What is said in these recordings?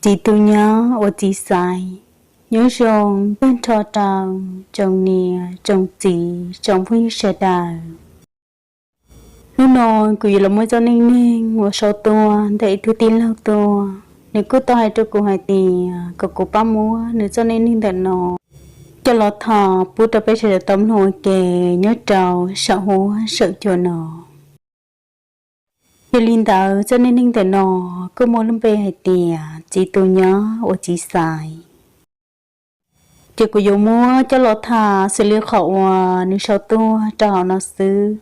Txiv tus nyob uas txiv xaiv. Nyob zoo tag nrho rau tsoom niam tsoom txiv tsoom phooj ywg sawv daws. Hnub no kuv yuav los muab txoj neej neeg uas sau tuaj ntawm ib tug tij laug tuaj. Nws kuj tau hais rau kuv hais tias kom kuv pab muab nws txoj neej neeg ntawm no coj los tham pub rau peb sawv daws tau mloog ua ke nyob rau saum huab saum cua no. Yog li ntawd txoj neej neeg ntawm no kuj muaj lub npe hais tias txiv tus nyob uas txiv xaiv. Ces kuv yuav muab coj los tham xws li qhov uas nws sau tuaj rau hauv no xwb.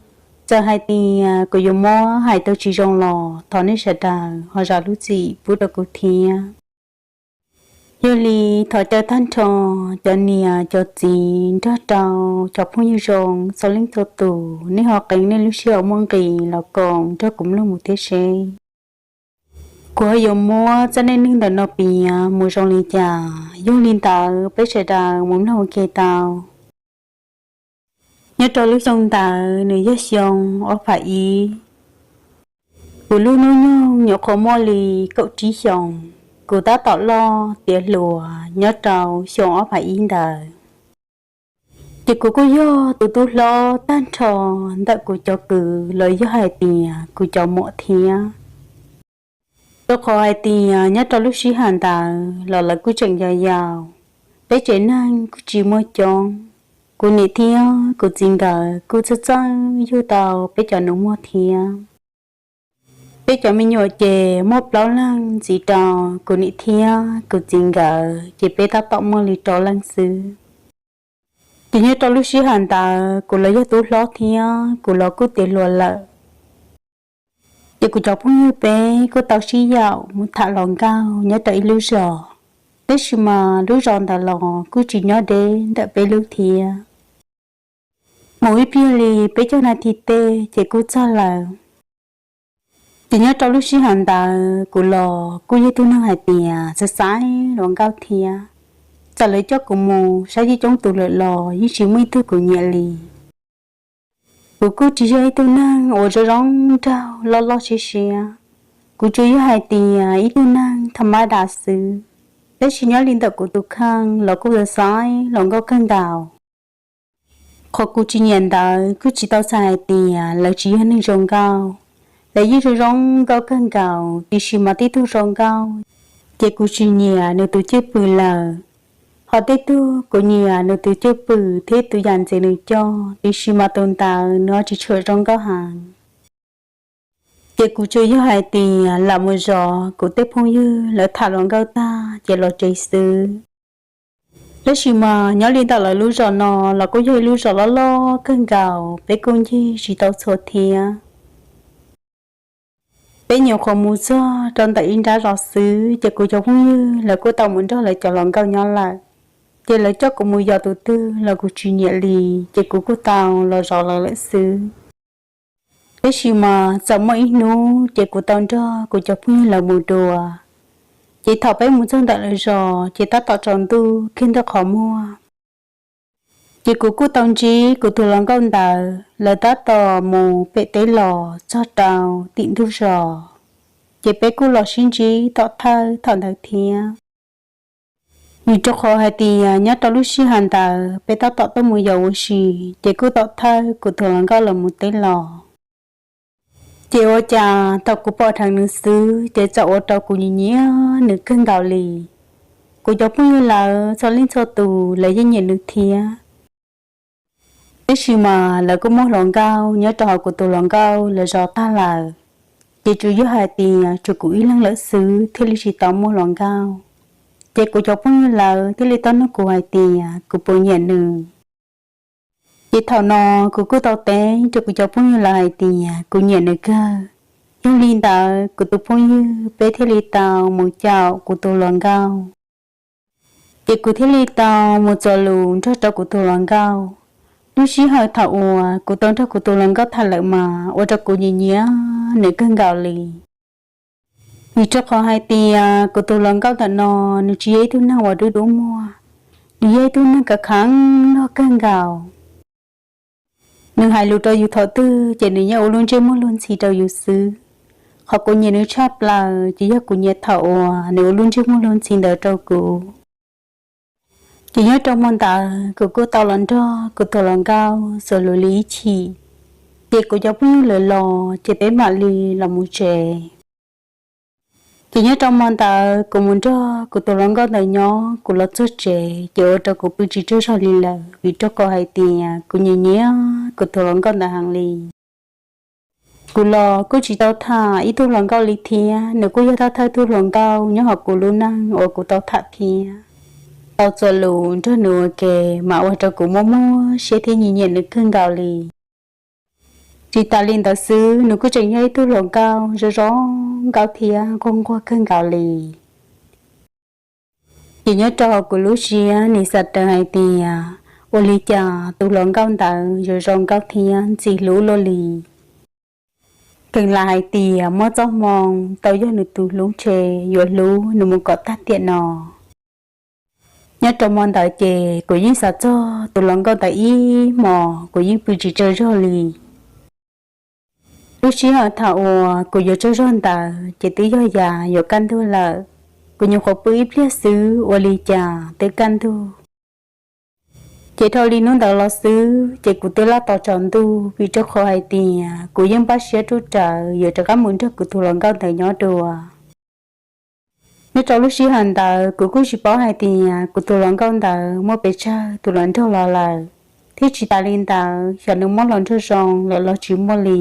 Txawm hais tias kuv yuav muab hais tau tsis zoo los thov nej sawv daws ho zam lub txim pub rau kuv thiab. Yog li thov caw tag nrho cov niam cov txiv nrog rau cov phooj ywg zoo txhua leej txhua tus, nej ho qee nej lub sij hawm muaj nqis los koom nrog kuv mloog mus thiab seb kuv ho yuav muab txoj neej neeg ntawm no piav mus zoo li cas. Yog li ntawd peb sawv daws mus mloog ua ke tau. Nyob rau lub xyoo ntawd nws yog xyoo ob phav ib. Kuv lub hnub nyoog nyuam qhuav muaj li kaum tsib xyoos. Kuv tab tom loj tiav hluas nyob rau xyoo ob phav ib ntawd. Ces kuv kuj yog tus tub hlob tag nrho ntawm kuv cov kwv los yog hais tias kuv cov muam thiab. Rau qhov hais tias nyob rau lub sij hawm ntawd los lawv kuj tseem yau yau, peb tsev neeg kuj tsis muaj coob. Kuv niam thiab kuv txiv nkawd kuj txawj txawj yug tau peb cov nus muag thiab. Peb cov me nyuam ces muaj plaub leeg ntxiv rau kuv niam thiab kuv txiv nkawd ces peb tab tom muaj li rau leej xwb. Ces nyob rau lub sij hawm ntawd kuv los yog tub hlob thiab kuv los kuj tiav hluas lawm. Ces kuv cov phooj ywg peb kuj tau sib yaum mus tham hluas nkauj nyob rau ib lub zos, tab sis mas lub zos ntawd los kuj tsis nyob deb ntawm peb lub thiab. Mus ib pliag li peb caug nas this tej ces kuj txog lawm. Ces nyob rau lub sij hawm ntawd kuv los kuj yog ib tug neeg hais tias xav xaiv hluas nkauj thiab. Txawm lawv coj kuv mus saib coob coob tus lawm los yeej tsis muaj ib tug kuv nyiam li. Kuv kuj tsis yog ib tug neeg uas zoo zoo nraug loj loj siab siab. Kuv tsuas yog hais tias ib tug neeg tham mab dam xwb, tab sis nyob li ntawm kuv tus kheej los kuj xav xaiv hluas nkauj kawg nkaus. Qhov kuv tsis nyiam ntawd kuj tsis tau txhais hais tias lawv tsis yog neeg zoo nkauj, lawv yeej zoo zoo nkauj kawg nkaus, tiam sis mas tej tug zoo nkauj ces kuv tsis nyiam nws tus cwj pwm lawm. Ho tej tug kuv nyiam nws tus cwj pwm thiab tus yam ntxim nws coj, tiam sis mas tus ntawd nws ho tsis tshua zoo nkauj heev. Ces kuv tsuas yog hais tias lam mus zov kuv tej phooj ywg lawv tham hluas nkauj tag ces los tsev xwb. Tab sis mas nyob li ntawm lawv lub zos no los kuj yog ib lub zos loj loj kawg nkaus, peb kuj ncig tsis tau txhua thiab. Peb nyuam qhuav mus txog rau ntawm ib nrab zos xwb ces kuv cov phooj ywg lawv kuj tau mus nrog lawv cov hluas nkauj nyob lawm. Ces lawv coj kuv mus yos tus twg los kuv tsis nyiam li, ces kuv kuj tau los zov lawv lawm xwb. Tab sis mas txawm muaj ib hnub ces kuv tau nrog kuv cov phooj ywg lawv mus dua. Ces thaum peb mus txog ntawm lawv zos ces tab tom tsaus ntuj kiag ntawm qhov muag. Ces kuv kuj tau ntsib kuv tus hluas nkauj ntawd, lawv tab tom mus pem teb los txog rau tim ntug zos, ces peb kuj los sib ntsib tom thawj thaum ntawd thiab. Vim rau qhov hais tias nyob rau lub sij hawm ntawd peb tab tom tuaj mus yos ua si, ces kuj tom thawj kuv tus hluas nkauj los mus teb los. Ces ua cas thaum kuv pom dheev nws xwb ces txawm ua rau kuv nyiam nyiam nws kawg nkaus li. Kuv cov phooj ywg lawv txhua leej txhua tus lawv yeej nyiam nws thiab. Tab sis mas lawv kuj muaj hluas nkauj nyob rau hauv kuv tus hluas nkauj lawv zos tag lawm, ces tsuas yog hais tias tsuas kuv ib leeg lawm xwb thiaj li tsis tau muaj hluas nkauj. Ces kuv cov phooj ywg lawv thiaj li tau nug kuv hais tias kuv puas nyiam nws. Ces thaum no kuv kuj tau teb rau kuv cov phooj ywg lawv hais tias kuv nyiam nws kawg. Yog li ntawd kuv tus phooj ywg peb thiaj li tau mus caum kuv tus hluas nkauj. Ces kuv thiaj li tau mus txuas lus nrog rau kuv tus hluas nkauj. Lub sij hawm thaum uas kuv tau nrog kuv tus hluas nkauj tham lawm mas ua rau kuv nyiam nyiam nws kawg nkaus li. Vim rau qhov hais tias kuv tus hluas nkauj ntawm no nws tsis yog ib tug neeg uas dub dub muag, nws yog ib tug neeg kav kheev loj kawg nkaus. Nws hais lus rau yus thaum twg ces nws yeej ua lub ntsej muag luag ntxhi rau yus xwb. Qhov kuv nyiam nws tshaj plaws ces yog kuv nyiam thaum uas nws ua lub ntsej muag luag ntxhi ntawd rau kuv. Ces nyob rau hmo ntawd kuv kuj tau los nrog kuv tus hluas nkauj Xus Lus li ib chim. Ces kuv cov phooj ywg lawm los ces peb mam li los mus tsev. Ces nyob rau hmo ntawd kuv mus nrog kuv tus hluas nkauj ntawd nyob, kuv los txog tsev ces ua rau kuv pw tsis tsaug zog li lawm, vim rau qhov hais tias kuv nyiam nyiam kuv tus hluas nkauj ntawd heev li. Kuv los kuj tsis tau tham ib tug hluas nkauj li thiab, nws kuj yog thawj thawj tug hluas nkauj nyob hauv kuv lub neej uas kuv tau tham thiab tau txuas lus nrog nws ua ke, mas ua rau kuv muaj muaj siab thiab nyiam nyiam nws kawg nkaus li. Tsis tas li ntawd xwb, nws kuj tseem yog ib tug hluas nkauj zoo zoo nkauj thiab nquag nquag kawg nkaus li. Ces nyob rau hauv kuv lub siab nws xav raws hais tias, ua li cas tus hluas nkauj ntawd yuav zoo nkauj thiab ntxim hlub luaj li. Kheev lam hais tias muaj txoj hmoo tau yog nws tus hlub ntshe yuav hlub nws mus kom tag tiam no. Nyob rau hmo ntawd ces kuv yeej xav txog tus hluas nkauj ntawd ib hmos, kuv yeej pw tsis tsaug zog li. Lub sij hawm thaum uas kuv yuav tsaug zog ntawd ces twb yog yam yuav kaj ntug lawm. Kuv nyuam qhuav pw ib pliag xwb ua li cas twb kaj ntug. Ces dhau li hnub ntawd los xwb ces kuv twb laj tos tsaus ntuj, vim rau qhov hais tias kuv yeej npaj siab ruj rawv yuav rov qab mus nrog kuv tus hluas nkauj ntawd nyob dua. Nyob rau lub sij hawm ntawd kuv kuj tsis paub hais tias kuv tus hluas nkauj ntawd muaj pes tsawg tus hluas nraug los lawm, thiab tsis tas li ntawd xyov nws muaj hluas nraug zoo lawm los tsis muaj li.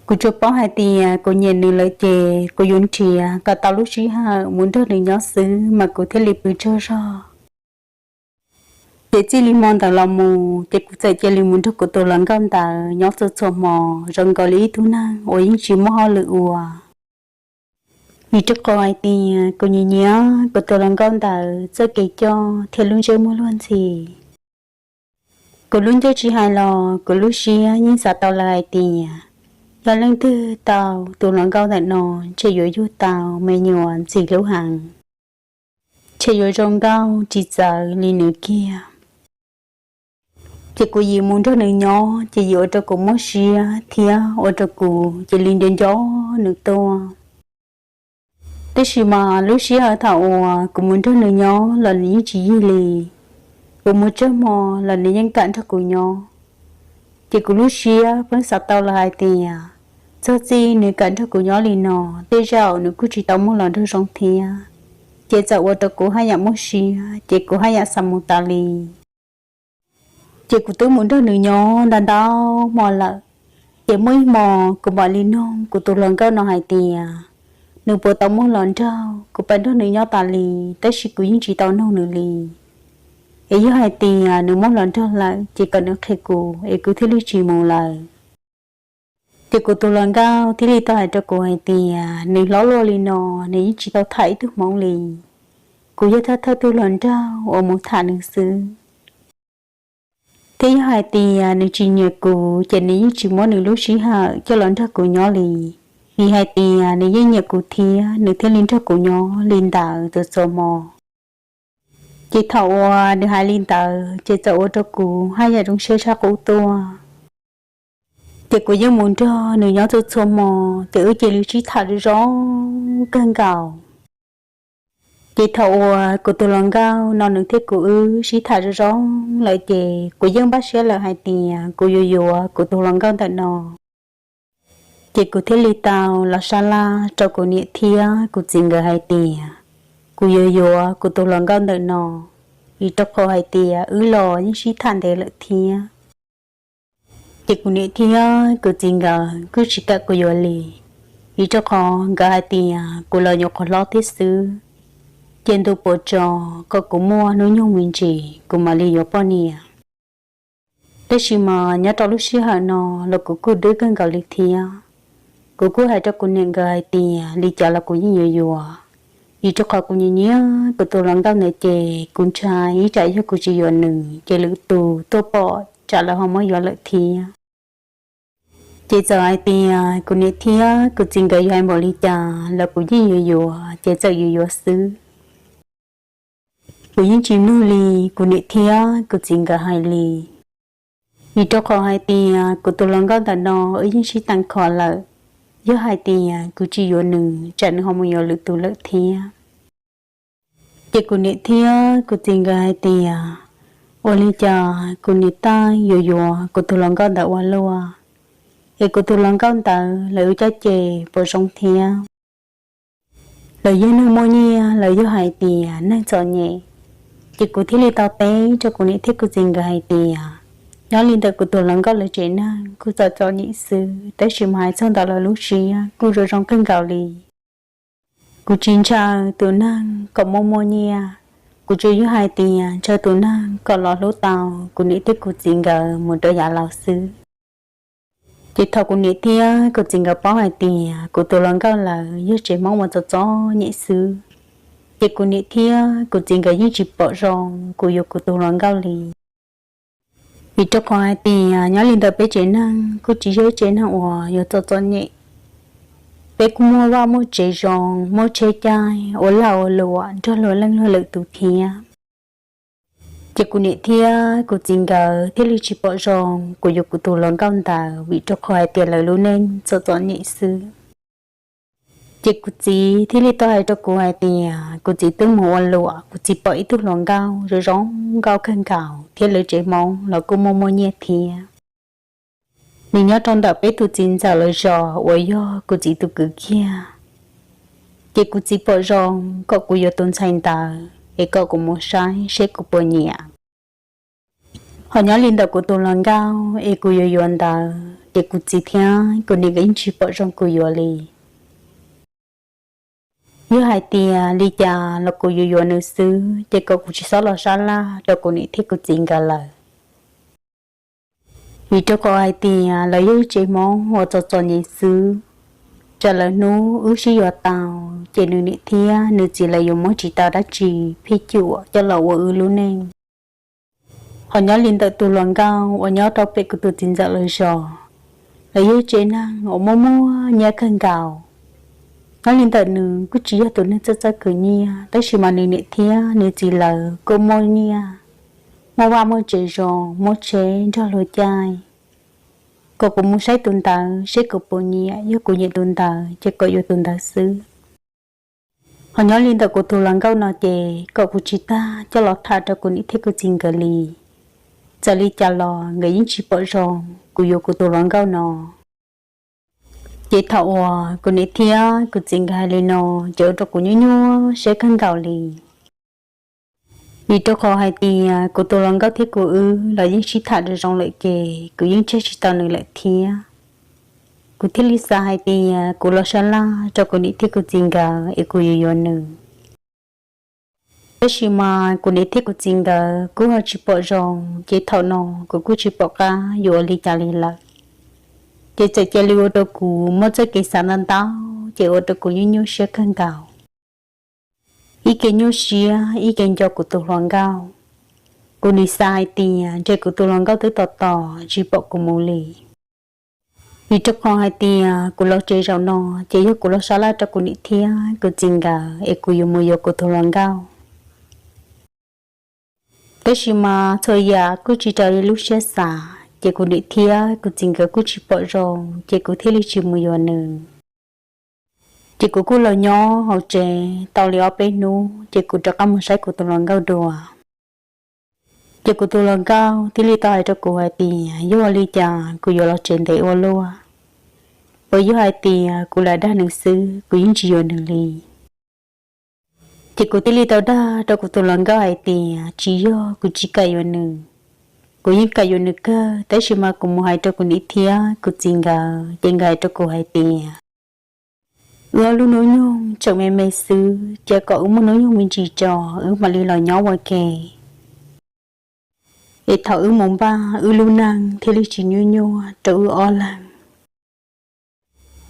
Kuv tsuas paub hais tias kuv nyiam nws lawm ces kuv yuav nrhiav kom tau lub sij hawm mus nrog nws nyob xwb mas kuv thiaj li pw tsaug zog. Ces txij li hmo ntawd los mus ces kuv txawm cia li mus nrog kuv tus hluas nkauj ntawd nyob txhua txhua hmo, zoo nkaus li ib tug neeg uas yeej tsis muaj hauj lwm ua. Vim rau qhov hais tias kuv nyiam nyiam kuv tus hluas nkauj ntawd txoj kev coj thiab lub ntsej muag luag ntxhi. Kuv lub ntsej tsis hais los kuv lub siab yeej xav tau lawm hais tias, yog leej twg tau tus hluas nkauj ntawm no ntshe yuav yug tau me nyuam ntxim hlub heev, ntshe yuav zoo nkauj tsis txawv li nws kiag. Ces kuv yim mus nrog nws nyob ces yim ua rau kuv muaj siab thiab ua rau kuv cia li nco nco nws tuaj. Tab sis mas lub sij hawm thaum uas kuv mus nrog nws nyob los nws yeej tsis yig li. Kuv mus tsawg hmo los nws yeej kam nrog kuv nyob. Ces kuv lub siab pheej xav tau lawm hais tias, txog txij nws kam nrog kuv nyob li no, tej zaum nws kuj tsis tau muaj hluas nraug zoo thiab. Ces txawm ua rau kuv haj yam muaj siab ces kuv haj yam xav mus tas li. Ces kuv twb mus nrog nws nyob ntau ntau hmo lawm. Ces muaj ib hmo kuv mam li nug kuv tus hluas nkauj no hais tias, nws puas tau muaj hluas nraug, kuv pab nrog nws nyob tas li, tab sis kuv yeej tsis tau nug nws li. Es yog hais tias nws muaj hluas nraug lawm ces kom nws qhia kuv es kuv thiaj li tsis mus lawm. Ces kuv tus hluas nkauj thiaj li tau hais rau kuv hais tias nws hlob luaj li no, nws yeej tsis tau tham ib tug hmoob li. Kuv yog thawj thawj tug hluas nraug uas mus tham nws xwb. Thiab yog hais tias nws tsis nyiam kuv ces nws yeej tsis muab nws lub sij hawm coj los nrog kuv nyob li. Vim hais tias nws yeej nyiam kuv thiab nws thiaj li nrog kuv nyob li ntawd txhua txhua hmo. Ces thaum uas nws hais li ntawd ces txawm ua rau kuv haj yam zoo siab tshaj qub tuaj. Ces kuv yeej mus nrog nws nyob txhua txhua hmo, ces wb cia li sib tham zoo zoo kawg nkaus. Ces thaum uas kuv tus hluas nkauj no nws thiab kuv wb sib tham zoo zoo lawm ces kuv yeej npaj siab lawm hais tias kuv yuav yuav kuv tus hluas nkauj ntawm no. Ces kuv thiaj li tau los sab laj rau kuv niam thiab kuv txiv nkawd hais tias kuv yuav yuav kuv tus hluas nkauj ntawm no, vim rau qhov hais tias wb los yeej sib tham ntev lawm thiab. Ces kuv niam thiab kuv txiv nkawd kuj tsis kam kuv yuav li, vim rau qhov nkawd hais tias kuv los nyuam qhuav hlob thiab xwb, ces ntu puas tso kom kuv muaj hnub nyoog me ntsis kuv mam li yuav poj niam. Tab sis mas nyob rau lub sij hawm no los kuv kuj dwb kawg nkaus li thiab. Kuv kuj hais rau kuv niam nkawd hais tias li cas los kuv yeej yuav yuav, vim rau qhov kuv nyiam nyiam kuv tus hluas nkauj ntawd ces kuv ntshai ib tsam yog kuv tsis yuav nws ces lwm tus tuaj pom tsam lawv ho muab yuav lawm thiab. Ces txawm hais tias kuv niam thiab kuv txiv nkawd yuav hais npaum li cas los kuv yeej yuav yuav, ces txawm yuav yuav xwb. Kuv yeej tsis mloog li kuv niam thiab kuv txiv nkawd hais li, vim rau qhov hais tias kuv tus hluas nkauj ntawm no wb yeej sib tag kho lawm. Yog hais tias kuv tsis yuav nws tsam nws ho mus yuav lwm tus lawm thiab. Ces kuv niam thiab kuv txiv nkawd hais tias, ua li cas kuv niam tab yuav yuav kuv tus hluas nkauj ntawd ua luaj, es kuv tus hluas nkauj ntawd lawv ua caj ces puas zoo thiab. Lawv yog neeg muaj nyiaj, lawv yog hais tias neeg txom nyem. Ces kuv thiaj li tau teb rau kuv niam thiab kuv txiv nkawd hais tias, nyob li ntawm kuv tus hluas nkauj lawv tsev neeg kuj txom txom nyem xwb, tab sis mas hais txog ntawm lawv lub siab kuj zoo zoo kawg nkaus li. Kuv tsis ntshaw tus neeg kom muaj muaj nyiaj, kuv tsuas yog hais tias ntshaw tus neeg kom los hlub tau kuv niam thiab kuv txiv nkawd mus rau yav laus xwb. Ces thaum kuv niam thiab kuv txiv nkawd paub hais tias kuv tus hluas nkauj lawv yog tsev Hmoob uas txom txom nyem xwb, ces kuv niam thiab kuv txiv nkawd yeej tsis pom zoo kuv yuav kuv tus hluas nkauj li. Vim rau qhov hais tias nyob li ntawm peb tsev neeg kuj tsis yog ib tsev neeg uas yuav txom txom nyem. Peb kuj muaj vaj muaj tsev zoo, muaj tsheb caij, ua lag ua luam nrog luag leej luag lwm tus thiab. Ces kuv niam thiab kuv txiv nkawd thiaj li tsis pom zoo kuv yuav kuv tus hluas nkauj ntawd, vim rau qhov hais tias lawv lub neej txom txom nyem xwb. Ces kuv txiv thiaj li tau hais rau kuv hais tias kuv txiv twb mus ua luam, kuv txiv pom ib tug hluas nkauj zoo zoo nkauj kawg nkaus thiab lawv tsev Hmoob los kuj muaj muaj nyiaj thiab. Nws nyob rau ntawm peb tus txiv ntxawm lawv zos uas yog kuv txiv tus kwv kiag. Ces kuv txiv pom zoo kom kuv yuav tus ntxhais ntawd es kom kuv mus saib seb kuv puas nyiam. Ho nyob li ntawm kuv tus hluas nkauj es kuv yuav yuav ntawd ces kuv txiv thiab kuv niam nkawd yeej tsis pom zoo kuv yuav li. Yog hais tias li cas los kuv yuav yuav nws xwb, ces kom kuv tsis txhob los sab laj rau kuv niam thiab kuv txiv nkawd lawm. Vim rau qhov hais tias lawv yog ib tsev Hmoob uas txom txom nyem xwb, tsam lawv hnub wb sib yuav tau, ces nws niam thiab nws txiv lawv yuav muab tsis tau dab tsi phij cuam coj los ua wb lub neej. Ho nyob li ntawm tus hluas nkauj uas nyob rau pem kuv tus txiv ntxawm lawv zos, lawv yog ib tsev neeg uas muaj muaj nyiaj kawg nkaus. Nyob li ntawm nws kuj tsis yog tus neeg txawj txawj khwv nyiaj, tab sis mas nws niam thiab nws txiv lawv kuj muaj nyiaj, muaj vaj muaj tsev zoo, muaj tsheb nrog luag caij. Kom kuv mus saib tus ntawd seb kuv puas nyiam, yog kuv nyiam tus ntawd ces kom yuav tus ntawd xwb. Ho nyob li ntawm kuv tus hluas nkauj no ces kom kuv tsis tag coj los tham rau kuv niam thiab kuv txiv nkawd li. Txawm li cas los nkawd yeej tsis pom zoo kuv yuav kuv tus hluas nkauj no. Ces thaum uas kuv niam thiab kuv txiv nkawd hais li no, ces ua rau kuv nyuaj nyuaj siab kawg nkaus li. Vim rau qhov hais tias kuv tus hluas nkauj thiab kuv wb los yeej sib tham zoo zoo lawm ces kuv yeej tseg tsis tau nws lawm thiab. Kuv thiaj li xav hais tias kuv los sab laj rau kuv niam thiab kuv txiv nkawd es kuv yuav yuav nws. Tab sis mas kuv niam thiab kuv txiv nkawd kuj ho tsis pom zoo, ces thaum no kuv kuj tsis pom qab yuav ua li cas li lawm. Ces txawm cia li ua rau kuv muaj txoj kev xav ntau ntau, ces ua rau kuv nyuaj nyuaj siab kawg nkaus. Ib ke nyuaj siab ib ke nco kuv tus hluas nkauj. Kuv nim xav hais tias ntshe kuv tus hluas nkauj twb tos tos tsis pom kuv mus li. Vim rau qhov hais tias kuv los tsev zaum no ces yog kuv los sab laj rau kuv niam thiab kuv txiv nkawd es kuv yuav mus yuav kuv tus hluas nkauj. Tab sis mas txhua yam kuj tsis raws li lub siab xav, ces kuv niam thiab kuv txiv nkawd kuj tsis pom zoo, ces kuv thiaj li tsis mus yuav nws. Ces kuv kuj los nyob hauv tsev tau li ob peb hnub, ces kuv rov qab mus saib kuv tus hluas nkauj dua. Ces kuv tus hluas nkauj thiaj li tau hais rau kuv hais tias yog ua li cas kuv yuav los tsev ntev ua luaj, uas yog hais tias kuv lam dag nws xwb, kuv yeej tsis yuav nws li. Ces kuv thiaj li tau dag rau kuv tus hluas nkauj hais tias tsis yog kuv tsis kam yuav nws, kuv yeej kam yuav nws kawg, tab sis mas kuv mus hais rau kuv niam thiab kuv txiv nkawd, ces nkawd hais rau kuv hais tias wb ob lub hnub nyoog tseem me me xwb, cia kom wb muaj hnub nyoog me ntsis tso, wb mam li los nyob ua ke, es thaum wb mus npaj wb lub neej thiaj li tsis nyuaj nyuaj rau wb ob leeg.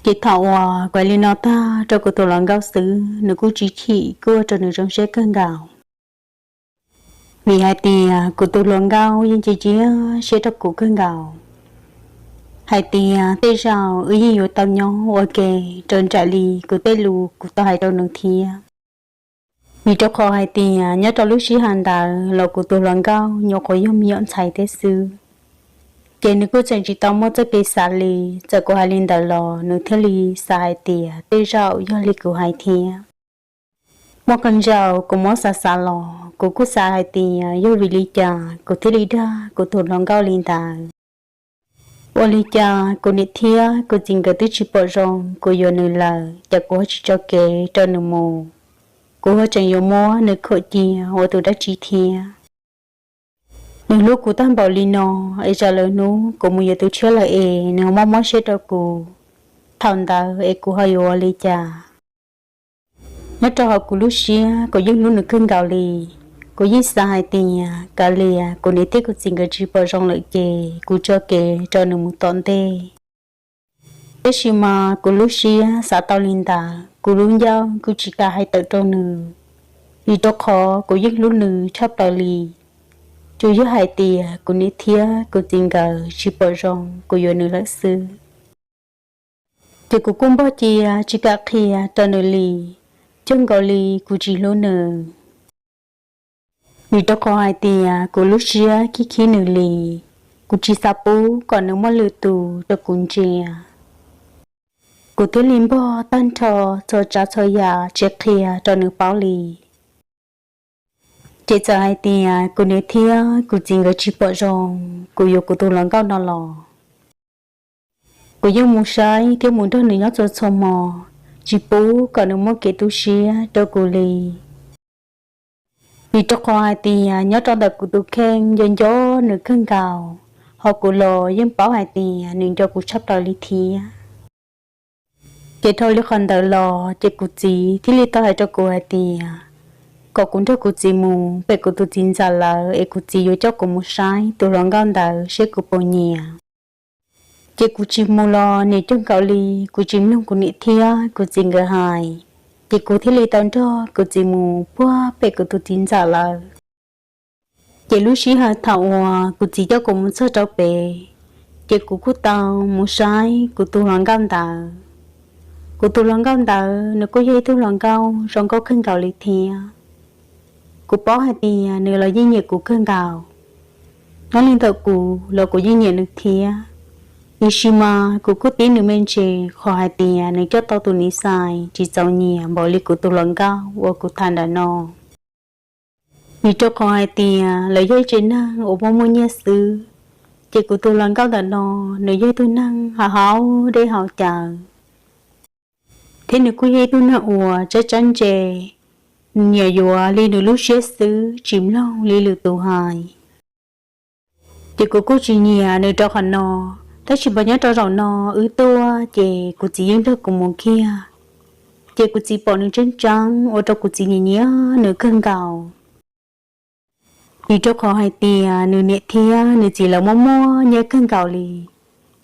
Ces thaum uas kuv hais li no tag rau kuv tus hluas nkauj xwb, nws kuj tsis chim, kuj ua rau nws zoo siab kawg nkaus. Vim hais tias kuv tus hluas nkauj yeej cia cia siab rau kuv kawg nkaus, hais tias tej zaum wb yeej yuav tau nyob ua ke rau nraim li kuv tej lus kuv tau hais rau nws thiab. Vim rau qhov hais tias nyob rau lub sij hawm ntawd los kuv tus hluas nkauj nyuam qhuav yog me nyuam ntxhais thiab xwb. Ces nws kuj tseem tsis tau muaj txoj kev xav li. Txawm kuv hais li ntawd los nws thiaj li xav hais tias tej zaum yog li kuv hais thiab. Muaj qee zaus kuv muab xav xav los kuv kuj xav hais tias yog vim li cas kuv thiaj li dag kuv tus hluas nkauj li ntawd. Ua li cas kuv niam thiab kuv txiv nkawd twb tsis pom zoo kuv yuav nws lawm, cas kuv ho tsis tso kev rau nws mus, kuv ho tseem yuav muab nws khuam cia ua tus dab tsi thiab. Nws hlub kuv tag npaum li no, es tsam lawm hnub kuv mus yuav tus tshiab lawm es nws ho mob mob siab rau kuv, thaum ntawd es kuv ho yuav ua li cas? Nyob rau hauv kuv lub siab kuv yeej hlub nws kawg nkaus li. Kuv yeej xav hais tias kav liam kuv niam thiab kuv txiv nkawd tsis pom zoo lawm ces kuv tso kev rau nws mus tom ntej. Tab sis mas kuv lub siab xav tau li ntawd, kuv lub ncauj kuj tsis kam hais tawm rau nws, vim rau qhov kuv yeej hlub nws tshaj plaws li. Tsuas yog hais tias kuv niam thiab kuv txiv nkawd tsis pom zoo kuv yuav nws lawm xwb. Ces kuv kuj npog cia tsis kam qhia rau nws li, cog nkaus li kuv tsis hlub nws. Vim rau qhov hais tias kuv lub siab khib khib nws li, kuv tsis xav pub kom nws muaj lwm tus rau kuv ntsia. Kuv thiaj li npog tag nrho txhua tsav txhua yam tsis qhia rau nws paub li. Ces txawm hais tias kuv niam thiab kuv txiv nkawd tsis pom zoo kuv yuav kuv tus hluas nkauj no los, kuv yeej mus saib thiab mus nrog nws nyob txhua txhua hmo, tsis pub kom nws muaj kev tu siab rau kuv li. Vim rau qhov hais tias nyob rau ntawm kuv tus kheej nco nco nws kawg nkaus, ho kuv los yeej paub hais tias nws nco kuv tshaj plaws li thiab. Ces dhau li qhov ntawd los ces kuv txiv thiaj li tau hais rau kuv hais tias kom kuv nrog kuv txiv mus pem kuv tus txiv ntxawm lawv es kuv txiv yuav coj kuv mus saib tus hluas nkauj ntawd seb kuv puas nyiam. Ces kuv tsis mus los nim cog nkaus li kuv tsis mloog kuv niam thiab kuv txiv nkawd hais, ces kuv thiaj li tau nrog kuv txiv mus puag pem kuv tus txiv ntxawm lawv. Ces lub sij hawm thaum uas kuv txiv coj kuv mus txog rau pem, ces kuv kuj tau mus saib kuv tus hluas nkauj ntawd. Kuv tus hluas nkauj ntawd nws kuj yog ib tug hluas nkauj zoo nkauj kawg nkaus li thiab. Kuv paub hais tias nws los yeej nyiam kuv kawg nkaus, nyob li ntawm kuv los kuv yeej nyiam nws thiab. Tiam sis mas kuv kuj tib nws me ntsis qhov hais tias nws coj tau tus niv xais tsis txaus nyiam npaum li kuv tus hluas nkauj uas kuv tham ntawm no. Vim rau qhov hais tias lawv yog ib tsev neeg uas muaj muaj nyiaj xwb, ces kuv tus hluas nkauj ntawm no nws yog ib tug neeg haus haus dej haus cawv, thiab nws kuj yog ib tug neeg uas tsab tsab ntse, nyiam yuav li nws lub siab xwb tsis mloog li lwm tus hais. Ces kuv kuj tsis nyiam nws rau qhov no, tab sis mas nyob rau zaum no wb tuaj ces kuv txiv yeej nrog kuv mus kiag. Ces kuv txiv pom nws tseeb tseeb ua rau kuv txiv nyiam nyiam nws kawg nkaus. Vim rau qhov hais tias nws niam thiab nws txiv lawv muaj muaj nyiaj kawg nkaus li,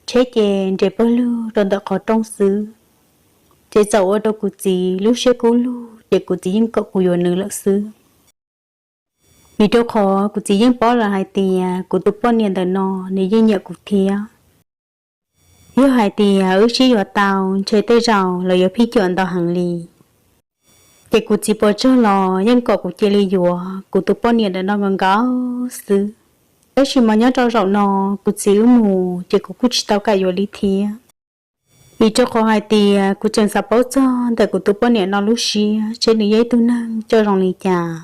tsheb ces nres pawg lug rau ntawm qhov rooj xwb. Ces txawm ua rau kuv txiv lub siab kub lug ces kuv txiv yeej kom kuv yuav nws lawm xwb. Vim rau qhov kuv txiv yeej paub lawm hais tias kuv tus poj niam ntawm no nws yeej nyiam kuv thiab. Yog hais tias wb sib yuav tau ntshe tej zaum lawv yuav phij cuam ntau heev li. Ces kuv txiv puas tsuaj los yeej kom kuv cia li yuav kuv tus poj niam ntawm no nkaus nkaus xwb. Tab sis mas nyob rau zaum no kuv txiv wb mus ces kuv kuj tsis tau kam yuav li thiab. Vim rau qhov hais tias kuv tseem xav paub txog ntawm kuv tus poj niam no lub siab seb nws yog ib tug neeg coj zoo li cas.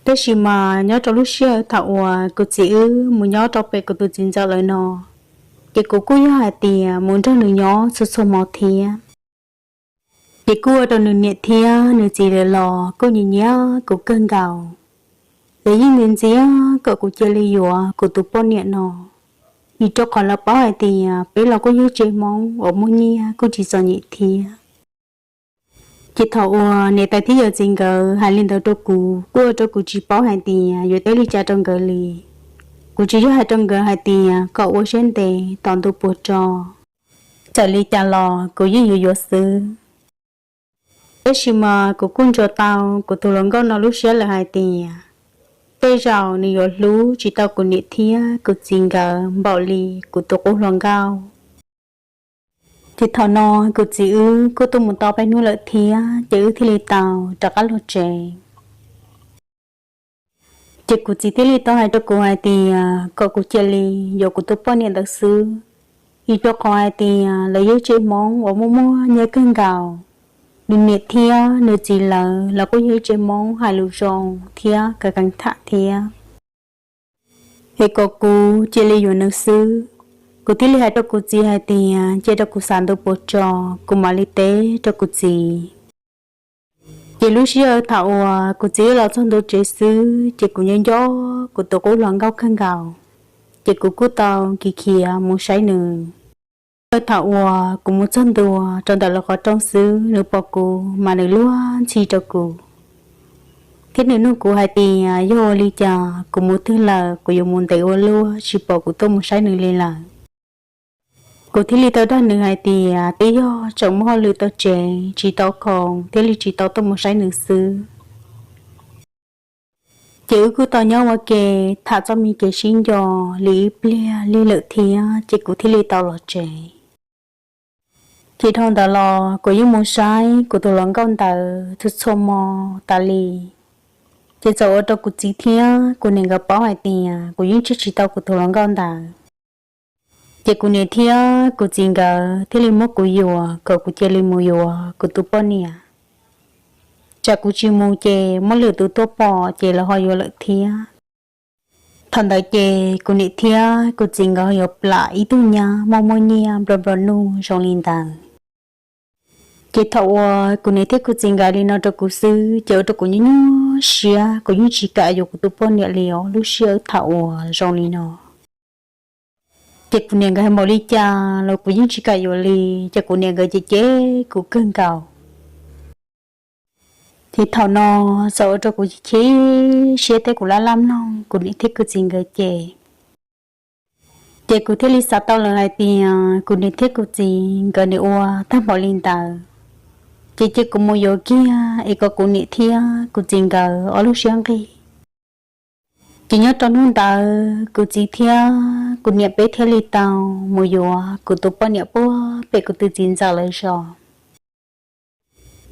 Tab sis mas nyob rau lub sij hawm thaum uas kuv txiv wb mus nyob rau pem kuv tus txiv ntxawm lawv no, ces kuv kuj yog hais tias mus nrog nws nyob txhua txhua hmo thiab. Ces kuj ua rau nws niam thiab nws txiv lawv los kuj nyiam nyiam kuv kawg nkaus. Lawv yeej ntxias ntxias kom kuv cia li yuav kuv tus poj niam no, vim rau qhov lawv paub hais tias peb los kuj yog tsev Hmoob uas muaj nyiaj kuj tsis txom nyem thiab. Ces thaum uas niam tais thiab yawm txiv nkawd hais li ntawd rau kuv kuj ua rau kuv tsis paub hais tias yuav teb li cas rau nkawd li. Kuv tsis yog hais rau nkawd hais tias kom ua siab ntev tos ntu puas tso, txawm li cas los kuv yeej yuav yuav xwb. Tab sis mas kuv kuj ntsuas tau kuv tus hluas nkauj no lub siab lawm hais tias tej zaum nws yuav hlub tsis tau kuv niam thiab kuv txiv nkawd npaum li kuv tus qub hluas nkauj. Ces thaum no kuv txiv wb kuj tuaj mus tau peb hnub lawm thiab ces wb thiaj li tau rov qab los tsev. Ces kuv txiv thiaj li tau hais rau kuv hais tias kom kuv cia li yuav kuv tus poj niam ntawd xwb, vim rau qhov hais tias lawv yog ib tsev Hmoob uas muaj muaj nyiaj kawg nkaus, nws niam thiab nws txiv lawv los kuj yog ib tsev Hmoob hais lus zoo thiab keev keev tham thiab. Es kom kuv cia li yuav nws xwb. Kuv thiaj li hais rau kuv txiv hais tias cia rau kuv xav ntu puas tso, kuv mam li teb rau kuv txiv. Ces lub sij hawm thaum uas kuv txiv los txog ntua tsev xwb ces kuv nyob nco kuv tus qub hluas nkauj kawg nkaus, ces kuv kuj tau khiav khiav mus saib nws. Thaum uas kuv mus txog ntua rau ntawm lawv qhov rooj xwb, nws pom kuv mas nws luag ntxhi rau kuv, thiab nws nug kuv hais tias yog ua li cas kuv mus twg lawm, kuv yuav mus ntev ua luaj tsis pom kuv tuaj mus saib nws li lawm. Kuv thiaj li tau dag nws hais tias twb yog tseem muaj hauj lwm tau tsev tsis tau khoom thiaj li tsis tau tuaj mus saib nws xwb. Ces wb kuj tau nyob ua ke tham txoj me kev sib nco li ib pliag li lawm thiab ces kuv thiaj li tau los tsev. Ces dhau ntawd los kuv yeej mus saib kuv tus hluas nkauj ntawd txhua txhua hmo tas li. Ces txawm ua rau kuv txiv thiab kuv niam nkawd paub hais tias kuv yeej tseg tsis tau kuv tus hluas nkauj ntawd. Ces kuv niam thiab kuv txiv nkawd thiaj li muab kuv yuam kom kuv cia li mus yuav kuv tus poj niam, tsam kuv tsis mus ces muab lwm tus tuaj pom ces lawv ho yuav lawm thiab. Thaum ntawd ces kuv niam thiab kuv txiv nkawd yuav plam ib tug nyab muaj muaj nyiaj nplua nplua nuj zoo li ntawd. Ces thaum uas kuv niam thiab kuv txiv nkawd li no rau kuv xwb ces ua rau kuv nyuaj nyuaj siab, kuv yeej tsis kam yuav kuv tus poj niam li os. Lub sij hawm thaum uas zoo li no ces kuv niam nkawd hais npaum li cas los kuv yeej tsis kam yuav li, ces kuv niam nkawd cem cem kuv kawg nkaus. Ces thaum no txawm ua rau kuv chim siab thiab kuv laj laj mloog kuv niam thiab kuv txiv nkawd ces. Ces kuv thiaj li xav tau lawm hais tias kuv niam thiab kuv txiv nkawd nim ua tag npaum li ntawd, ces cia kuv mus yuav kiag es kom kuv niam thiab kuv txiv nkawd ob lub siab nqig. Ces nyob rau hnub ntawd kuv txiv thiab kuv niam peb thiaj li tau mus yuav kuv tus poj niam puag pem kuv tus txiv ntxawm lawv zos.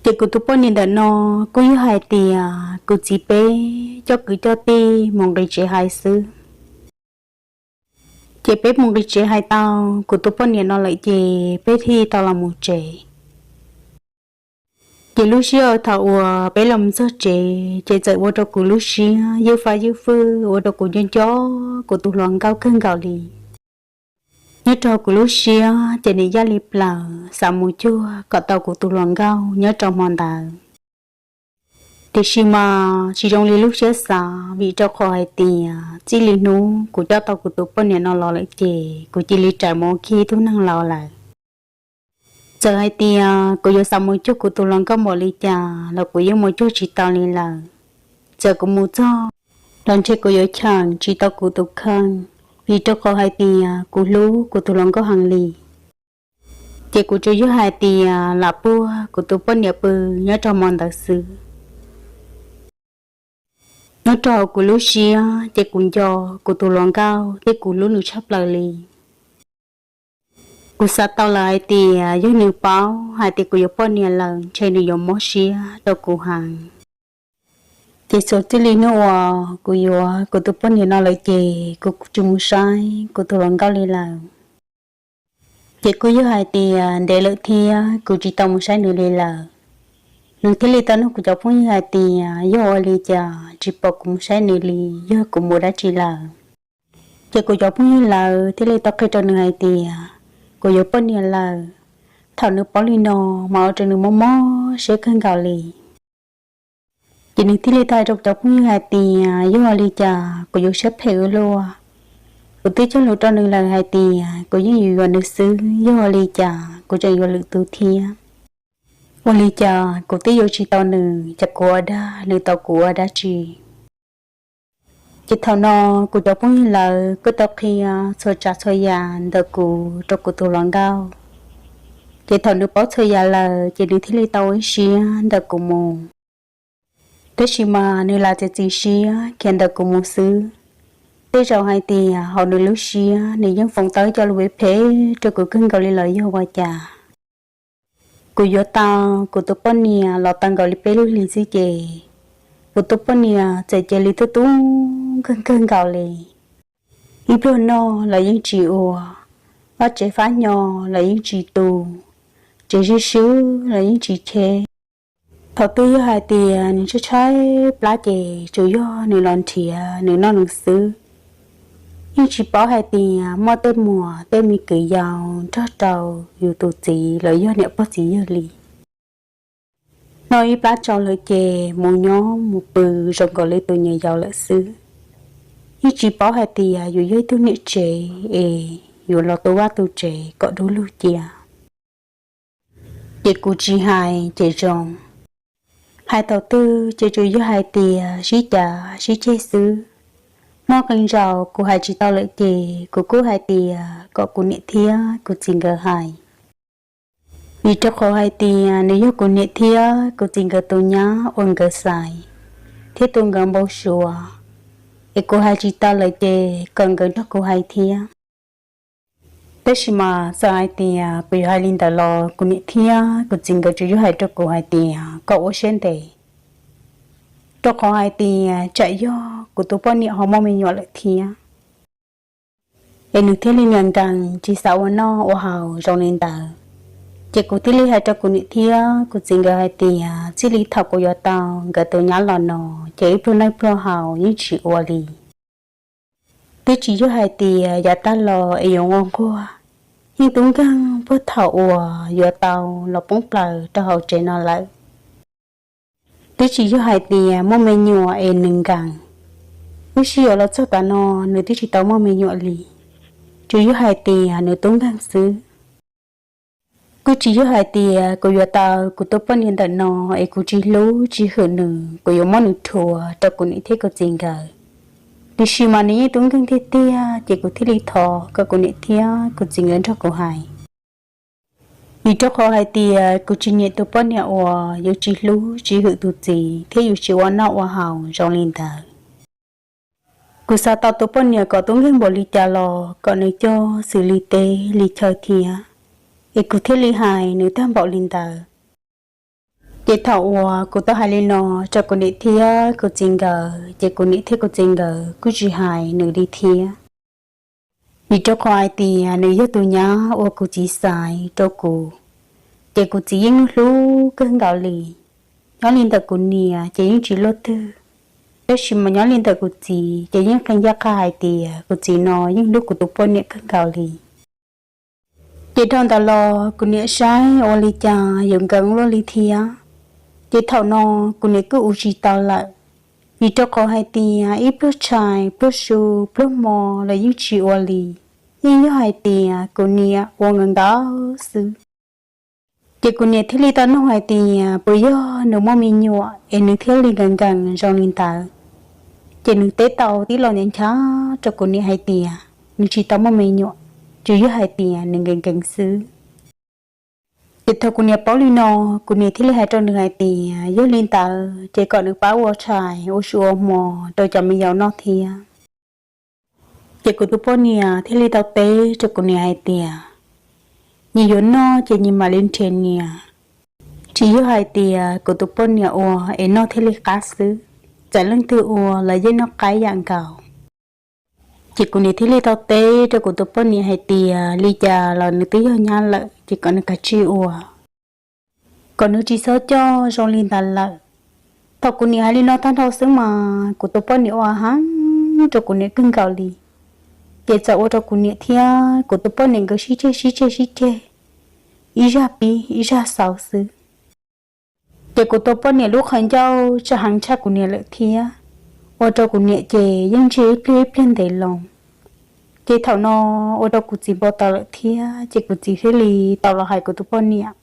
Ces kuv tus poj niam ntawm no kuj yog hais tias kuv txiv peb coj kwv coj tij mus nqis tsev hais xwb. Ces peb mus nqis tsev hais tau kuv tus poj niam no lawm ces peb thiaj tau los mus tsev. Ces lub sij hawm thaum uas peb los mus txog tsev ces txawm ua rau kuv lub siab ywj fab ywj fwj, ua rau kuv nco nco kuv tus hluas nkauj kawg nkaus li. Nyob rau kuv lub siab ces nim yaj li plaws xav mus cuag kom tau kuv tus hluas nkauj nyob rau hmo ntawd. Tiam sis mas tsis zoo li lub siab xav, vim rau qhov hais tias txij li hnub kuv coj tau kuv tus poj niam no los lawm ces kuv cia li rais mus ua kiag tug neeg laus lawm. Txawm hais tias kuv yuav xav mus cuag kuv tus hluas nkauj npaum li cas los kuv yeej mus cuag tsis tau li lawm. Txawm kuv mus txog los ntshe kuv yuav cheem tsis tau kuv tus kheej, vim rau qhov hais tias kuv hlub kuv tus hluas nkauj heev li. Ces kuv tsuas yog hais tias lam puag kuv tus poj niam pw nyob rau hmo ntawd xwb. Nyob rau hauv kuv lub siab ces kuv nco kuv tus hluas nkauj thiab kuv hlub nws tshaj plaws li. Kuv xav tau lawm hais tias yog nws paub hais tias kuv yuav poj niam lawm ntshe nws yuav mob siab rau kuv heev. Ces txuas txij li hnub uas kuv yuav kuv tus poj niam no lawm ces kuv tsis mus saib kuv tus hluas nkauj li lawm. Ces kuj yog hais tias ntev lawm thiab kuv tsis tau mus saib nws li lawm. Nws thiaj li tau nug kuv cov phooj ywg hais tias yog ua li cas tsis pom kuv mus saib nws li, yog kuv mus dab tsi lawm. Ces kuv cov phooj ywg lawv thiaj li tau qhia rau nws hais tias kuv yuav poj niam lawm. Thaum nws paub li no mas ua rau nws mob mob siab kawg nkaus li. Ces nws thiaj li tau hais rau kuv cov phooj ywg hais tias yog ua li cas kuv yuav siab phem ua luaj. Kuv twb cog lus rau nws lawm hais tias kuv yeej yuav yuav nws xwb, yog ua li cas kuv tseem yuav lwm tus thiab. Ua li cas kuv twb yuav tsis tau nws, ces kuv ua dag nws tau kuv ua dab tsi? Ces thaum no kuv cov phooj ywg lawv kuj tau qhia txhua tsav txhua yam ntawm kuv rau kuv tus hluas nkauj. Ces thaum nws paub txhua yam lawm ces nws thiaj li tau ua ib siab ntawm kuv mus. Tab sis mas nws lam txiav txim siab khiav ntawm kuv mus xwb. Tej zaum hais tias hauv nws lub siab nws yeej foom tau cov lus phem rau kuv kawg nkaus li los yog ua cas. Kuv yuav tau kuv tus poj niam los tau nkaus li peb lub hlis xwb ces kuv tus poj niam txawm cia li tub tub kawg kawg nkaus li. Ib pluag noj los yeej tsis ua, vaj tsev fab nyo los yeej tsis tu, tsev sib swb los yeej tsis cheb. Thaum twg yog hais tias nws tshaib tshaib plab ces tsuas yog nws los nrhiav nws noj nws xwb. Yeej tsis paub hais tias muaj tej muam tej me kwv yau nrog rau yus tus txiv los yog niam pog txiv yawg li. Noj ib plab tsau lawm ces mus nyob mus pw zoo nkaus li tus niam yau lawm xwb. Yeej tsis paub hais tias yus yog ib tug niam tsev es yuav los tu vaj tu tsev kom dub lug cia. Ces kuv tsis hais ces zoo, hais thaum twg ces tsuas yog hais tias sib cav sib ceg xwb. Muaj qee zaus kuv hais tsis tau lawm ces kuv kuj hais tias kom kuv niam thiab kuv txiv nkawd hais, vim rau qhov hais tias nws yog kuv niam thiab kuv txiv nkawd tus nyab uas nkawd xaiv thiab tus nkawd npau suav, es kuv hais tsis tau lawm ces kom nkawd nrog kuv hais thiab. Tab sis mas txawm hais tias kuv yuav hais li ntawd los kuv niam thiab kuv txiv nkawd tsuas yuav hais rau kuv hais tias kom ua siab ntev, rau qhov hais tias tsam yog kuv tus poj niam ho muaj me nyuam lawm thiab, es nws thiaj li nkees nkees tsis xav ua noj ua haus zoo li ntawd. Ces kuv thiaj li hais rau kuv niam thiab kuv txiv nkawd hais tias txij li thaum kuv yuav tau nkawd tus nyab los no, ces ib pluag noj ib pluag haus yeej tsis ua li. Twb tsis yog hais tias yav tag los es yuav nquag nquag, yeej tub nkeeg puag thaum uas yuav tau los poob plaws rau hauv tsev no lawm. Twb tsis yog hais tias muaj me nyuam es nws nkees, wb sib yuav los txog tav no nws twb tsis tau muaj me nyuam li, tsuas yog hais tias nws tub nkeeg xwb. Kuj tsis yog hais tias kuv yuav tau kuv tus poj niam ntawm no es kuv tsis hlub tsis hwm nws, kuv yuav muab nws rhuav rau kuv niam thiab kuv txiv nkawd. Tiam sis mas nws yeej tub nkeeg tiag tiag, ces kuv thiaj li thov kom kuv niam thiab kuv txiv nkawd nrog kuv hais. Vim rau qhov hais tias kuv tsis nyiam tus poj niam uas yuav tsis hlub tsis hwm tus txiv thiab yuav tsis ua noj ua haus zoo li ntawd. Kuv xav tau tus poj niam kom tub nkeeg npaum li cas los kom nws coj xws li teb li chaw thiab, es kuv thiaj li hais nws tag npaum li ntawd. Ces thaum uas kuv tau hais li no rau kuv niam thiab kuv txiv nkawd, ces kuv niam thiab kuv txiv nkawd kuj tsis hais nws li thiab. Vim rau qhov hais tias nws yog tus nyab uas kuv txiv xaiv rau kuv, ces kuv txiv yeej hlub hlub kawg nkaus li. Nyob li ntawm kuv niam ces yeej tsis luaj twg, tab sis mas nyob li ntawm kuv txiv ces yeej qee ncaj qha hais tias kuv txiv no yeej hlub kuv tus poj niam kawg nkaus li. Ces dhau ntawd los kuv niam saib ua li cas yuav nkees luaj li thiab. Ces thaum no kuv niam kuj ua tsis tau lawm, vim rau qhov hais tias ib pluag tshais pluag su pluag hmo los yeej tsis ua li, yeej yog hais tias kuv niam ua nkees nkees xwb. Ces kuv niam thiaj li tau nug hais tias puas yog nws muaj me nyuam es nws thiaj li nkees nkees zoo li ntawd. Ces nws teb tau tib lo nchav nchav rau kuv niam hais tias nws tsis tau muaj me nyuam, tsuas yog hais tias nws nkees nkees xwb. Ces thaum kuv niam paub li no, kuv niam thiaj li hais rau nws hais tias yog li ntawd ces kom nws pab ua tshais ua su ua hmo rau cov me nyuam noj thiab. Ces kuv tus poj niam thiaj li tau teb rau kuv niam hais tias nyias yuav noj ces nyias mam li nrhiav niam. Tsis yog hais tias kuv tus poj niam ua es noj thiaj li qab xwb, txawm leej twg ua los yeej noj qab yam nkaus. Ces kuv niam thiaj li tau teb rau kuv tus poj niam hais tias li cas los nws twb yog nyab lawm ces kom nws kav tsij ua, kom nws tsis txhob coj zoo li ntawd lawm. Thaum kuv niam hais li no tag nrho xwb mas kuv tus poj niam ua heev rau kuv niam kawg nkaus li. Ces txawm ua rau kuv niam thiab kuv tus poj niam nkawd sib ceg sib ceg sib ceg, ib zaj pib ib zaj xaus xwb. Ces kuv tus poj niam lub qhov ncauj tsa heev tshaj kuv niam lawm thiab, ua rau kuv niam ces yeej ntsiag ib pliag ib pliag ntev loo. Ces thaum no ua rau kuv txiv npau taws lawm thiab, ces kuv txiv thiaj li tau los hais kuv tus poj niam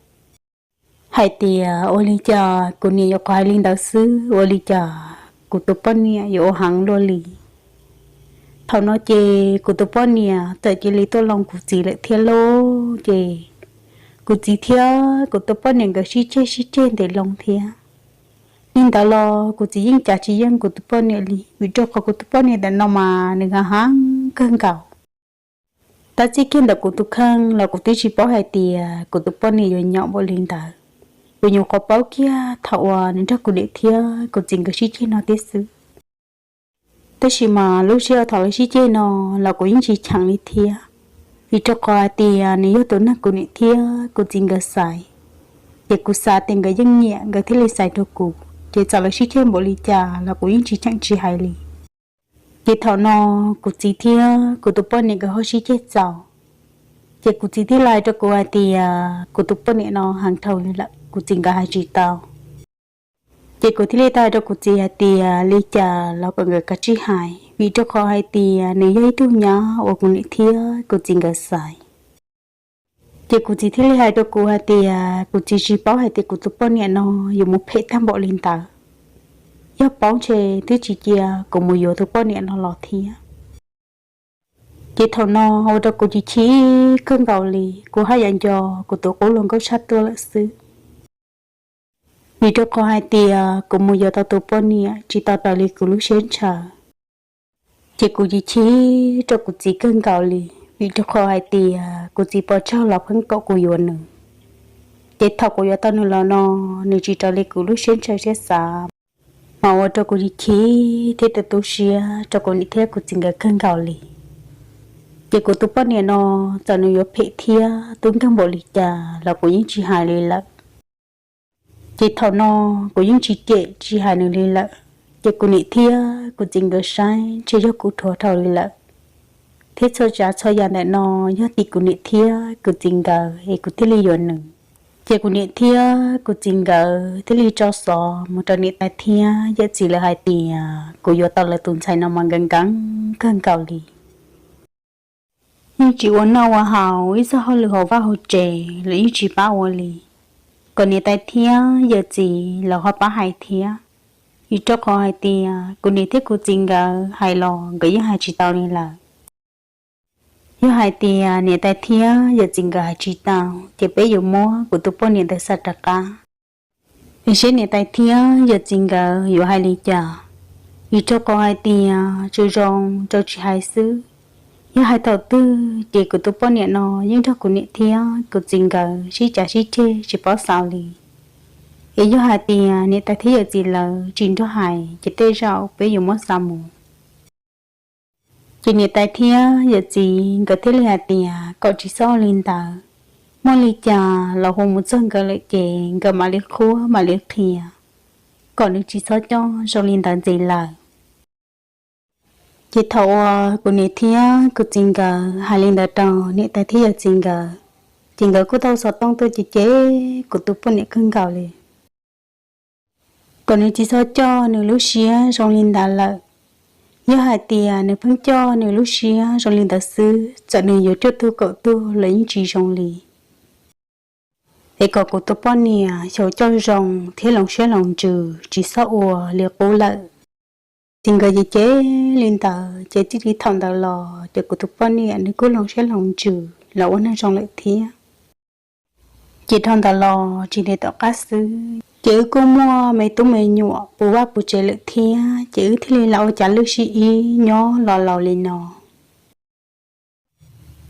hais tias ua li cas kuv niam yuav qhov hais li ntawd xwb, ua li cas kuv tus poj niam yuav ua heev luaj li. Thaum no ces kuv tus poj niam txawm cia li tuaj loo kuv txiv lawm thiab lauj. Ces kuv txiv thiab kuv tus poj niam nkawd sib ceg sib ceg ntev loo thiab. Li ntawd los kuv txiv yeej cav tsis yeej kuv tus poj niam li, vim rau qhov kuv tus poj niam ntawm no mas nws heev heev kawg nkaus. Tab txij kiag ntawm kuv tus kheej los kuv twb tsis paub hais tias kuv tus poj niam yuav nyaum npaum li ntawd. Kuv nyuam qhuav paub kiag thaum uas nws nrog kuv niam thiab kuv txiv nkawd sib ceg no thiab xwb. Tab sis mas lub sij hawm thaum lawv sib ceg no los kuv yeej tsis cheem li thiab, vim rau qhov hais tias nws yog tus neeg kuv niam thiab kuv txiv nkawd xaiv. Ces kuv xav tias nkawd yeej nyiam nkawd thiaj li xaiv rau kuv, ces txawm lawv sib ceg npaum li cas los kuv yeej tsis cheem tsis hais li. Ces thaum no kuv txiv thiab kuv tus poj niam nkawd ho sib ceg txaus, ces kuv txiv thiaj li hais rau kuv hais tias kuv tus poj niam no heev dhau li lawm, kuv txiv nkawd hais tsis tau. Ces kuv thiaj li tau hais rau kuv txiv hais tias li cas los kom nkawd kav tsij hais, vim rau qhov hais tias nws yog ib tug nyab uas kuv niam thiab kuv txiv nkawd xaiv. Ces kuv txiv thiaj li hais rau kuv hais tias kuv txiv tsis paub hais tias kuv tus poj niam no yuav mus phem tag npaum li ntawd. Yog paub ntshe twb tsis cia kuv mus yuav tus poj niam no los thiab. Ces thaum no ua rau kuv chim chim kawg nkaus li, kuv haj yam nco kuv tus qub hluas nkauj tshaj tuaj lawm xwb. Vim rau qhov hais tias kuv mus yuav tau tus poj niam tsis tau raws li kuv lub siab ntshaw. Ces kuv chim chim rau kuv txiv kawg nkaus li, vim rau qhov hais tias kuv txiv pos tsawg los pheej kom kuv yuav nws. Ces thaum kuv yuav tau nws los no, nws tsis raws li kuv lub siab ntshaw siab xav, mas ua rau kuv chim chim thiab tu tu siab rau kuv niam thiab kuv txiv nkawd kawg nkaus li. Ces kuv tus poj niam no, txawm nws yuav phem thiab tu nkag npaum li cas los kuv yeej tsis hais li lawm. Ces thaum no kuv yeej tsis cem tsis hais nws li lawm. Ces kuv niam thiab kuv txiv nkawd saib ntshe yog kuv dhuav dhau li lawm, thiab txhua tsav txhua yam ntawm no yog tim kuv niam thiab kuv txiv nkawd es kuv thiaj li yuav nws. Ces kuv niam thiab kuv txiv nkawd thiaj li tso xov mus rau niam tais thiab yawm txiv lawv hais tias kuv yuav tau lawv tus ntxhais no mas nkawd nkees kawg nkaus li. Yeej tsis ua noj ua haus, ib txoj hauj lwm hauv vaj hauv tsev los yeej tsis pab ua li. Kom niam tais thiab yawm txiv los ho pab hais thiab, vim rau qhov hais tias kuv niam thiab kuv txiv nkawd hais los nkawd yeej hais tsis tau li lawm. Yog hais tias niam tais thiab yawm txiv nkawd hais tsis tau, ces peb yuav muab kuv tus poj niam ntawd xa rov qab. Es seb niam tais thiab yawm txiv nkawd yuav hais li cas, vim rau qhov hais tias tsuas zoo rau tsis hais xwb. Yog hais thaum twg ces kuv tus poj niam no yeej nrog kuv niam thiab kuv txiv nkawd sib cav sib ceg tsis paub xaus li. Es yog hais tias niam tais thiab yawm txiv lawv tsis nrog hais ces tej zaum peb yuav muab xa mus. Ces niam tais thiab yawm txiv nkawd thiaj li hais tias kom tsis txhob ua li ntawd, muaj li cas los hu mus txog nkawd lawm ces nkawd mam li qhuab mam li qhia, kom nws tsis txhob coj zoo li ntawd ntxiv lawm. Ces thaum uas kuv niam thiab kuv txiv nkawd hais li ntawd rau niam tais thiab yawm txiv nkawd, ces nkawd kuj tau xov tooj tuaj cem cem kuv tus poj niam kawg nkaus li, kom nws tsis txhob coj nws lub siab zoo li ntawd lawm. Yog hais tias nws pheej coj nws lub siab zoo li ntawd xwb, txawm nws yuav cuaj tug kaum tug los yeej tsis zoo li. Es kom kuv tus poj niam xyaum coj zoo thiab hloov siab hloov ntsws, tsis txhob ua li qub lawm. Txiv nkawd cem cem li ntawd ces txij li thaum ntawd los ces kuv tus poj niam nws kuj hloov siab hloov ntsws los ua neeg zoo lawm thiab. Ces dhau ntawd los tsis ntev tom qab xwb ces wb kuj muaj me tub me nyuam puv vaj puv tsev lawm thiab, ces wb thiaj li lam ua cav lwj sib ib nyob los laus li no.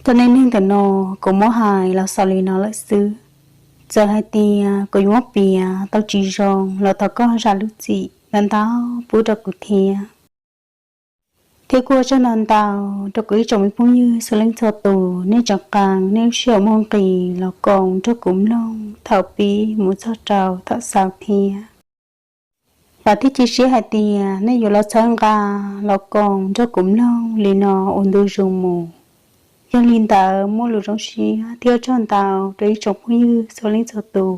Txoj neej neeg ntawm no kuv muab hais los xaus li no lawm xwb. Txawm hais tias kuv yuav muab piav tau tsis zoo los thov koj zam lub txim ntau ntau pub rau kuv thiab. Thiab kuj ua tsaug ntau ntau rau kuv ib tsoom me phooj ywg txhua leej txhua tus, nej tseem qee nej lub sij hawm muaj nqis los koom nrog kuv mloog thaum pib mus txog rau thaum xaus thiab. Vam thiab cia siab hais tias nej yuav los txhawb nqa los koom nrog kuv mloog li no ua ntu zus mus. Yog li ntawd muaj lus zoo siab thiab ua tsaug ntau rau ib tsoom phooj ywg txhua leej txhua tus.